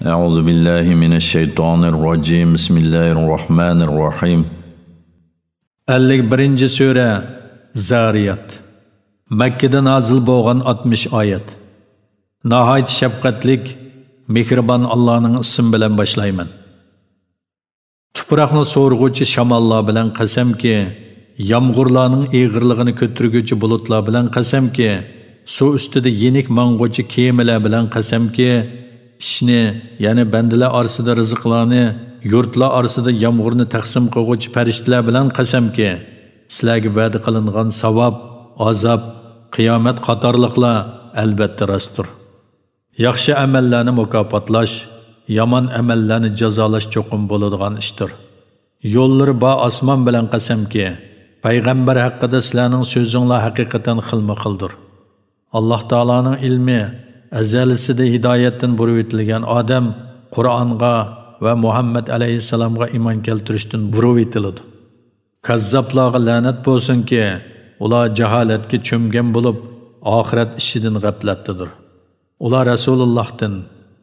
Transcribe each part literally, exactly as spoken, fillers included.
أعوذ بالله من الشيطان الرجيم. بسم الله الرحمن الرحيم. ئەللىك بىرىنچى سۈرە، زارىيات. مەككىدە نازىل بولغان ئاتمىش ئايەت. ناھايىتى شەپقەتلىك، مېھرىبان ئاللانىڭ ئىسمى بىلەن باشلايمەن. تۇپراقنى سورىغۇچى شاماللار بىلەن قەسەمكى، يامغۇرلارنىڭ ئېغىرلىقىنى كۆتۈرگۈچى بۇلۇتلار بىلەن قەسەمكى، سۇ ئۈستىدە يېنىك ماڭغۇچى كېمىلەر بىلەن قەسەمكى، ئىشنى، يەنى بەندىلەر ئارىسىدا رىزىقلارنى، يۇرتلار ئارىسىدا يامغۇرنى تەقسىم قىلغۇچى پەرىشتىلەر بىلەن قەسەمكى، سىلەرگە ۋەدە قىلىنغان ساۋاب، ئازاب، قىيامەت قاتارلىقلار ئەلۋەتتە راستتۇر. ياخشى ئەمەللەرنى مۇكاپاتلاش، يامان ئەمەللەرنى جازالاش چوقۇم بولىدىغان ئىشتۇر. يوللىرى بار ئاسمان بىلەن قەسەمكى، پەيغەمبەر ھەققىدە سىلەرنىڭ سۆزۈڭلار ھەقىقەتەن خىلمۇ خىلدۇر. ئاللاھ تائالانىڭ ئىلمى ئەزەلىسىدە ھىدايەتتىن بۇرۇۋېتىلگەن ئادەم قۇرئانغا ۋە مۇھەممەد ئەلەيھىسسالامغا ئىمان كەلتۈرۈشتىن بۇرۇۋېتىلىدۇ. كاززاپلارغا لەنەت بولسۇنكى، ئۇلار جاھالەتكە چۆمگەن بولۇپ، ئاخىرەت ئىشىدىن غەپلەتتىدۇر. ئۇلار رەسۇلۇللاھتىن،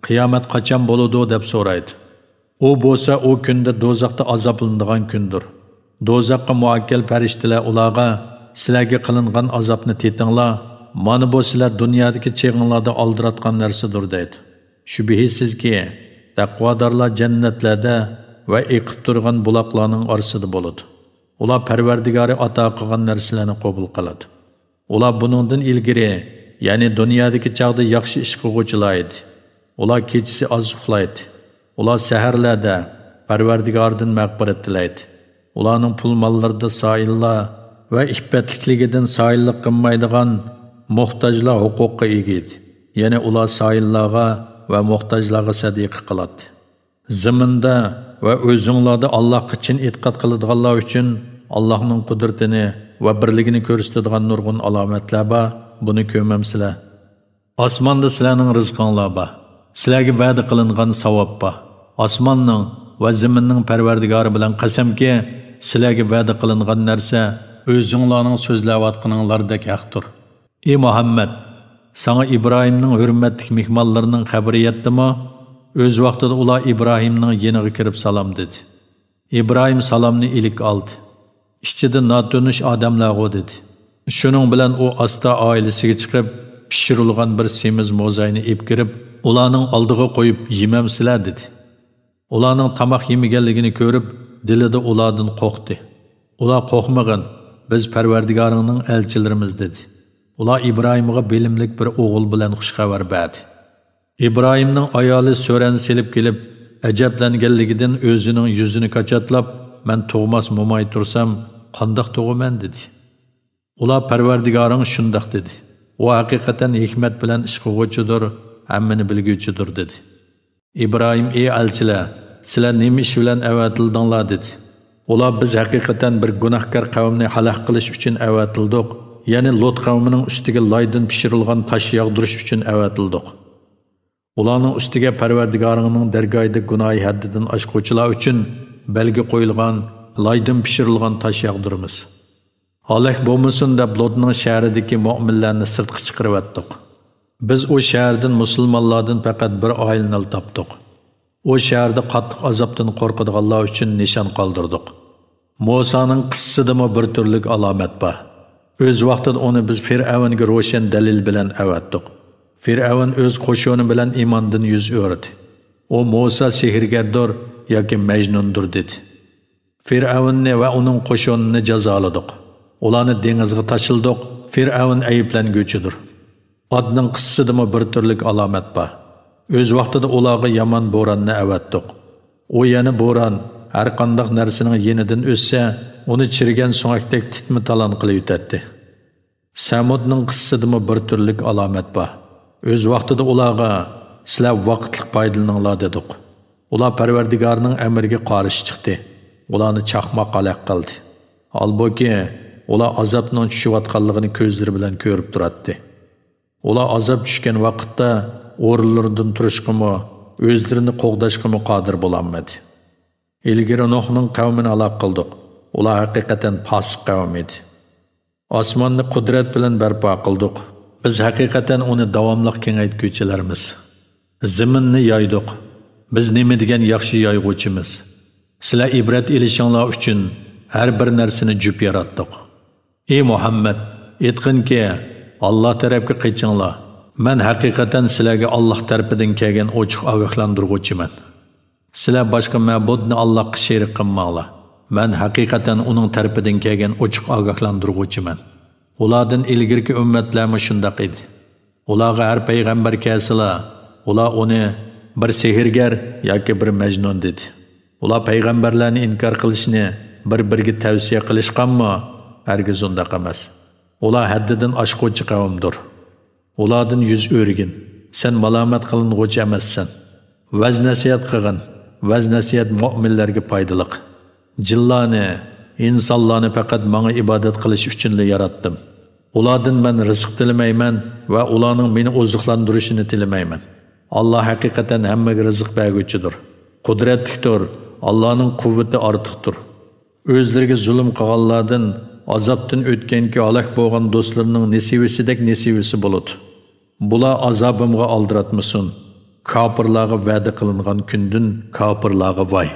«قىيامەت قاچان بولىدۇ؟» دەپ سورايدۇ. ئۇ بولسا، ئۇ كۈندە دوزاختا ئازابلىنىدىغان كۈندۇر. دوزاخقا مۇئەككەل پەرىشتىلەر ئۇلارغا، «سىلەرگە قىلىنغان ئازابنى تېتىڭلار، مانا بۇ سىلەر دۇنيادىكى چېغىڭلاردا ئالدىراتقان نەرسىدۇر» دەيدۇ. شۈبھىسىزكى، تەقۋادارلار جەننەتلەردە ۋە ئېقىپ تۇرغان بۇلاقلارنىڭ ئارىسىدا بولىدۇ. ئۇلار پەرۋەردىگارى ئاتا قىلغان نەرسىلەرنى قوبۇل قىلىدۇ. ئۇلار بۇنىڭدىن ئىلگىرى، يەنى دۇنيادىكى چاغدا ياخشى ئىش قىلغۇچىلار ئىدى. ئۇلار كېچىسى ئاز ئۇخلايتتى. ئۇلار سەھەرلەردە پەرۋەردىگارىدىن مەغپىرەت تىلەيتتى. ئۇلارنىڭ پۇل-ماللىرىدا سائىللار ۋە ئىپپەتلىكلىكىدىن سائىللىق قىلمايدىغان موھتاجلار ھوقۇققا ئىگە ئىدى. يەنى ئۇلار سائىللارغا ۋە موھتاجلارغا سەدىقە قىلاتتى. زېمىندا ۋە ئۆزۈڭلاردا ئاللاھقا چىن ئېتىقاد قىلىدىغانلار ئۈچۈن ئاللاھنىڭ قۇدرىتىنى ۋە بىرلىكىنى كۆرسىتىدىغان نۇرغۇن ئالامەتلەر بار، بۇنى كۆرمەمسىلەر؟ ئاسماندا سىلەرنىڭ رىزقىڭلار بار، سىلەرگە ۋەدە قىلىنغان ساۋاب بار. ئاسماننىڭ ۋە زېمىننىڭ پەرۋەردىگارى بىلەن قەسەمكى، سىلەرگە ۋەدە قىلىنغان نەرسە ئۆزۈڭلارنىڭ سۆزلەۋاتقىنىڭلاردەك ھەقتۇر. ئى مۇھەممەد، ساڭا ئىبراھىمنىڭ ھۆرمەتلىك مېھمانلىرىنىڭ خەۋىرى يەتتىمۇ؟ ئۆز ۋاقتىدا ئۇلار ئىبراھىمنىڭ يېنىغا كىرىپ سالام دېدى. ئىبراھىم سالامنى ئىلىك ئالدى. ئىچىدە ناتونۇش ئادەملەرغۇ دېدى. شۇنىڭ بىلەن ئۇ ئاستا ئائىلىسىگە چىقىپ، پىشۇرۇلغان بىر سېمىز موزاينى ئېلىپ كىرىپ، ئۇلارنىڭ ئالدىغا قويۇپ، يېمەمسىلەر دېدى. ئۇلارنىڭ تاماق يېمىگەنلىكىنى كۆرۈپ، دىلىدا ئۇلاردىن قورقتى. ئۇلار، «قورقمىغىن، بىز پەرۋەردىگارىڭنىڭ ئەلچىلىرىمىز» دېدى. ئۇلار ئىبراھىمغا بىلىملىك بىر ئوغۇل بىلەن خۇش خەۋەر بەردى. ئىبراھىمنىڭ ئايالى سۆرەن سېلىپ كېلىپ، ئەجەبلەنگەنلىكىدىن ئۆزىنىڭ يۈزىنى كاچاتلاپ، «مەن تۇغماس موماي تۇرسام، قانداق تۇغىمەن؟» دېدى. ئۇلار، «پەرۋەردىگارىڭ شۇنداق دېدى. ئۇ ھەقىقەتەن ھېكمەت بىلەن ئىش قىلغۇچىدۇر، ھەممىنى بىلگۈچىدۇر» دېدى. ئىبراھىم، ئى ئەلچىلەر، سىلەر نېمە ئىش بىلەن ئەۋەتىلدىڭلار؟ دېدى. ئۇلار، بىز ھەقىقەتەن بىر گۇناھكار قەۋمنى ھالاك قىلىش ئۈچۈن ئەۋەتىلدۇق، يەنى لۇت قەۋمىنىڭ ئۈستىگە لايدىن پىشۇرۇلغان تاش ياغدۇرۇش ئۈچۈن ئەۋەتىلدۇق. ئۇلارنىڭ ئۈستىگە پەرۋەردىگارىڭنىڭ دەرگاھىدا گۇناھى ھەددىدىن ئاشقۇچىلار ئۈچۈن بەلگە قويۇلغان لايدىن پىشۇرۇلغان تاش ياغدۇرىمىز. ھالاك بولمىسۇن دەپ لۇتنىڭ شەھىرىدىكى مۆمىنلەرنى سىرتقا چىقىرىۋەتتۇق. بىز ئۇ شەھەردىن مۇسۇلمانلاردىن پەقەت بىر ئائىلىنىلا تاپتۇق. ئۇ شەھەردە قاتتىق ئازابتىن قورقىدىغانلار ئۈچۈن نىشان قالدۇردۇق. مۇسانىڭ قىسسىسىدىمۇ بىر تۈرلۈك ئالامەت بار. ئۆز ۋاقتىدا ئۇنى بىز فىرئەۋنگە روشەن دەلىل بىلەن ئەۋەتتۇق. فىرئەۋن ئۆز قوشۇنى بىلەن ئىماندىن يۈز ئۆرۈدى. ئۇ مۇسا سېھىرگەردۇر ياكى مەجنۇندۇر دېدى. فىرئەۋننى ۋە ئۇنىڭ قوشۇنىنى جازالىدۇق. ئۇلارنى دېڭىزغا تاشلىدۇق. فىرئەۋن ئەيىبلەنگۈچىدۇر. ئادنىڭ قىسسىسىدىمۇ بىر تۈرلۈك ئالامەت بار. ئۆز ۋاقتىدا ئۇلارغا يامان بوراننى ئەۋەتتۇق. ئۇ يەنە بوران، ھەر قانداق نەرسىنىڭ يېنىدىن ئۆتسە، ئۇنى چىرىگەن سۆڭەكتەك تىتما-تالان قىلىۋېتەتتى. سەمۇدنىڭ قىسسىسىدىمۇ بىر تۈرلۈك ئالامەت بار. ئۆز ۋاقتىدا ئۇلارغا، «سىلەر ۋاقىتلىق پايدىلىنىڭلار» دېدۇق. ئۇلار پەرۋەردىگارنىڭ ئەمرىگە قارشى چىقتى. ئۇلارنى چاقماق ھالاك قىلدى. ھالبۇكى، ئۇلار ئازابنىڭ چۈشۈۋاتقانلىقىنى كۆزلىرى بىلەن كۆرۈپ تۇراتتى. ئۇلار ئازاب چۈشكەن ۋاقىتتا ئورۇنلىرىدىن تۇرۇشقىمۇ، ئۆزلىرىنى قوغداشقىمۇ قادىر بولالمىدى. ئىلگىرى نۇھنىڭ قەۋمىنى ھالاك قىلدۇق. ئۇلار ھەقىقەتەن پاسىق قەۋم ئىدى. ئاسماننى قۇدرەت بىلەن بەرپا قىلدۇق. بىز ھەقىقەتەن ئۇنى داۋاملىق كېڭەيتكۈچىلەرمىز. زېمىننى يايدۇق. بىز نېمە دېگەن ياخشى يايغۇچىمىز! سىلەر ئىبرەت ئېلىشىڭلار ئۈچۈن ھەر بىر نەرسىنى جۈپ ياراتتۇق. ئى مۇھەممەد، ئېيتقىنكى، ئاللاھ تەرەپكە قېچىڭلار. مەن ھەقىقەتەن سىلەرگە ئاللاھ تەرىپىدىن كەلگەن ئوچۇق ئاگاھلاندۇرغۇچىمەن. سىلەر باشقا مەبۇدنى ئاللاھقا شېرىك قىلماڭلار. مەن ھەقىقەتەن ئۇنىڭ تەرىپىدىن كەلگەن ئوچۇق ئاگاھلاندۇرغۇچىمەن. ئۇلاردىن ئىلگىرىكى ئۈممەتلەرمۇ شۇنداق ئىدى. ئۇلارغا ھەر پەيغەمبەر كەلسىلا، ئۇلار ئۇنى بىر سېھىرگەر ياكى بىر مەجنۇن دېدى. ئۇلار پەيغەمبەرلەرنى ئىنكار قىلىشنى بىر-بىرىگە تەۋسىيە قىلىشقانمۇ؟ ھەرگىز ئۇنداق ئەمەس. ئۇلار ھەددىدىن ئاشقۇچى قەۋمدۇر. ئۇلاردىن يۈز ئۆرۈگىن. سەن مالامەت قىلىنغۇچى ئەمەسسەن. ۋەز-نەسىھەت قىلغىن. ۋەز-نەسىھەت مۆمىنلەرگە پايدىلىق. جىنلارنى، ئىنسانلارنى پەقەت ماڭا ئىبادەت قىلىش ئۈچۈنلا ياراتتىم. ئۇلاردىن مەن رىزىق تىلىمەيمەن ۋە ئۇلارنىڭ مېنى ئوزۇقلاندۇرۇشىنى تىلىمەيمەن. ئاللاھ ھەقىقەتەن ھەممىگە رىزىق بەرگۈچىدۇر. قۇدرەتلىكتۇر. ئاللاھنىڭ قۇۋۋىتى ئارتۇقتۇر. ئۆزلىرىگە زۇلۇم قىلغانلاردىن ئازابتىن ئۆتكەنكى ھالاك بولغان دوستلىرىنىڭ نېسىۋىسىدەك نېسىۋىسى بولىدۇ. بۇلار ئازابىمغا ئالدىراتمىسۇن. كاپىرلارغا ۋەدە قىلىنغان كۈندىن كاپىرلارغا ۋاي!